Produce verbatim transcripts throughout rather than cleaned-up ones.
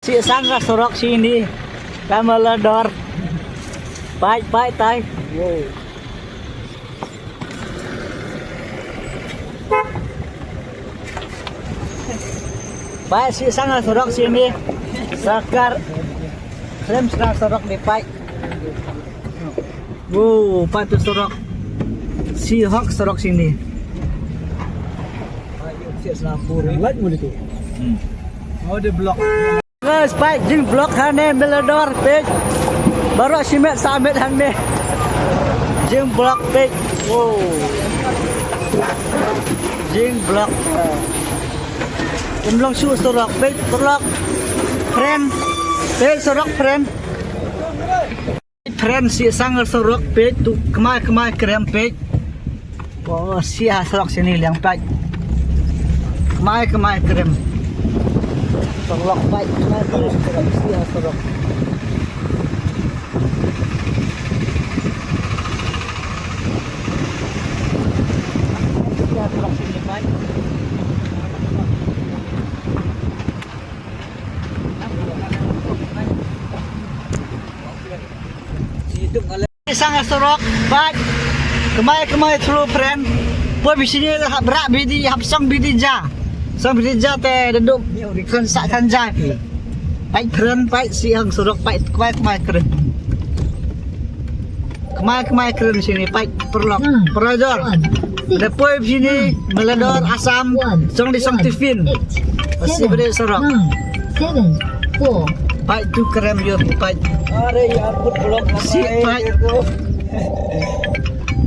Shi sang ka surok shini. Ka Malador. Pait, pait, tai. Wow. Pait, shi sang ka surok shini. Sakar. Khlem shi sang surok ni, pait. Wow, pait tu surok. Shi hok surok shini. Pait, shi sang surok. Light mo dito. Hmm. Oh, the block. Guys, peit, jingblok hangne Malador, peit. Baroh shi miet saw miet hangne. Jingblok, peit. Wow. Jingblok. Ym long shuh surok, peit, surok. Pren. Peit, surok pren. Pren, shi sang surok, peit, tu kmai kmai krem, peit. Oh, shi ha surok shini liang, peit. Kmai kmai krem. Surok, peit, kmai kmai krem, shi ha surok. Shi ha surok shini, peit. Shi sang surok, peit. Kmai kmai thlu pren. Poi bishini hap rak bidi, hap song bidi ja. Song bidi ja te dadu kan sa kan ja phi. Peit pren, peit, shi sang surok, peit, kmai kmai kren. Kmai kmai kren shini, peit, paralok. Parajor. Depoi bishini, Malador, Assam. Song di song tiffin. Pasi bede surok. Seven, four. Peit tu krem ïoh, peit. Are yaar, food vlog. Shi, peit.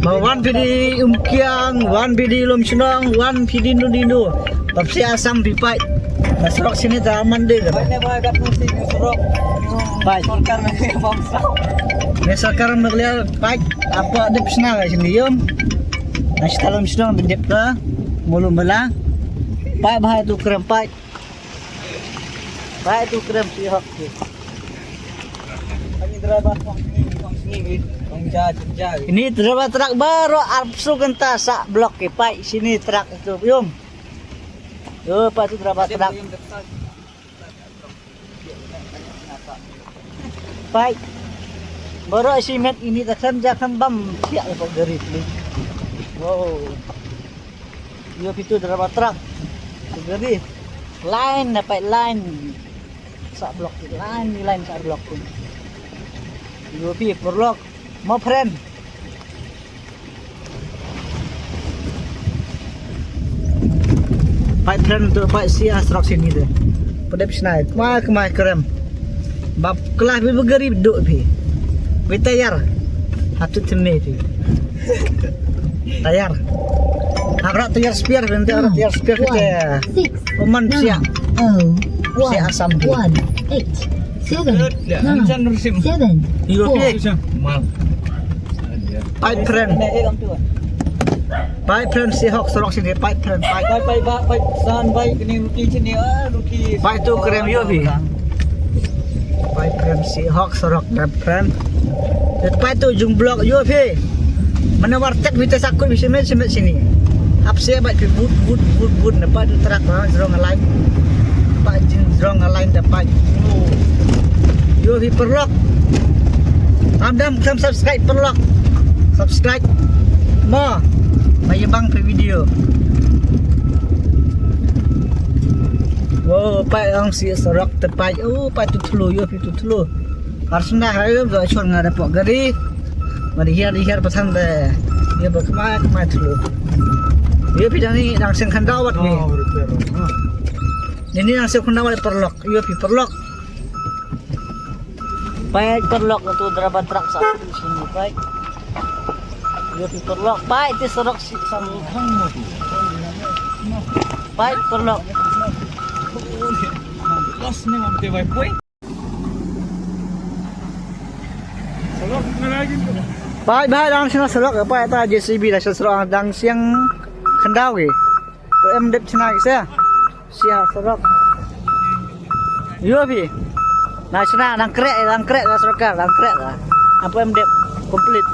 Ba wan phi dei Umkiang, wan phi dei Lumshnong, wan phi dei nu dei nu. Bad shi Assam phi, peit. Ba surok shini te man de. Peit ne ba kat nu shi surok. Peit. Sorkar Meghalaya bamsa. Ne sorkar Meghalaya, peit. Apa dep shna ka shini ïoh. Na shi ta Lumshnong dep ka. Mulu mala. Peit ba tu krem, peit. Peit tu krem shi hok tu. Ani driver kong sini, kong sini, kong ja, ja. Ini driver truck baroh arphew kynta sa blok ki, peit shini truck tu, ïoh. Ïoh, peit tu driver truck. Peit. Baroh shi miet ini ta khlem ja khlem bam, siah ka gari pli. Wow. Ïoh phi tu driver truck. Gari. Line na, peit, line. Sa blok, line, line sa blok. Ïoh phi paralok. Mo pren. Peit pren tu, peit, shi ha surok shini te. Pdep shna, kmai kmai krem. Bap klah phi ba gari duh phi. Phi tayar. Hatu tene phi. Tayar. Abra tayar spare, phi tayar, tayar spare phi te. Oman siah. Oh, siah Assam phi. One, eight, seven, nine, seven, four. Mal. Peit pren. Peit pren shi hok surok shini, peit pren, peit. Peit, peit, peit, peit, san, peit, kini ruti shini, ah, ruti. Peit tu krem ïoh phi. Peit pren shi hok surok, peit pren. Peit tu jingblok ïoh phi. Mana wartek phi te sakut phi shi miet, shi miet shini. Hap shi bad phi but, but, but, but, na peit tu truck, ah, jrong alai. Peit jrong alai te peit. Ïoh phi paralok. Am dam khlem subscribe paralok. Subscribe. Mo. Ba ïa bang phi video. Wow, peit ong shi surok te peit. Oh, peit tu thlu, ïoh phi tu thlu. Arsna ha ïoh ba shon nga da pok gari. Nga da hiar, da hiar pathan te. Ïoh ba kmai, kmai thlu. Ïoh phi dang ni dang seng khandau wat ni. Ni ni dang seng khandau wat paralok. Ïoh phi paralok. Peit paralok tu driver truck sa tu shini, peit. Ïoh phi paralok, peit te surok shi sang khang mo tu. Peit paralok. Los ne mam te bai poi. Peit ba dang seng surok, peit ta J C B dang seng surok, dang seng khandau ki. Poi em dep chna ki se. Shi ha surok. Ïoh phi. Na chna nang krek, nang krek ka sorkar, nang krek ka. Apa em dep complete.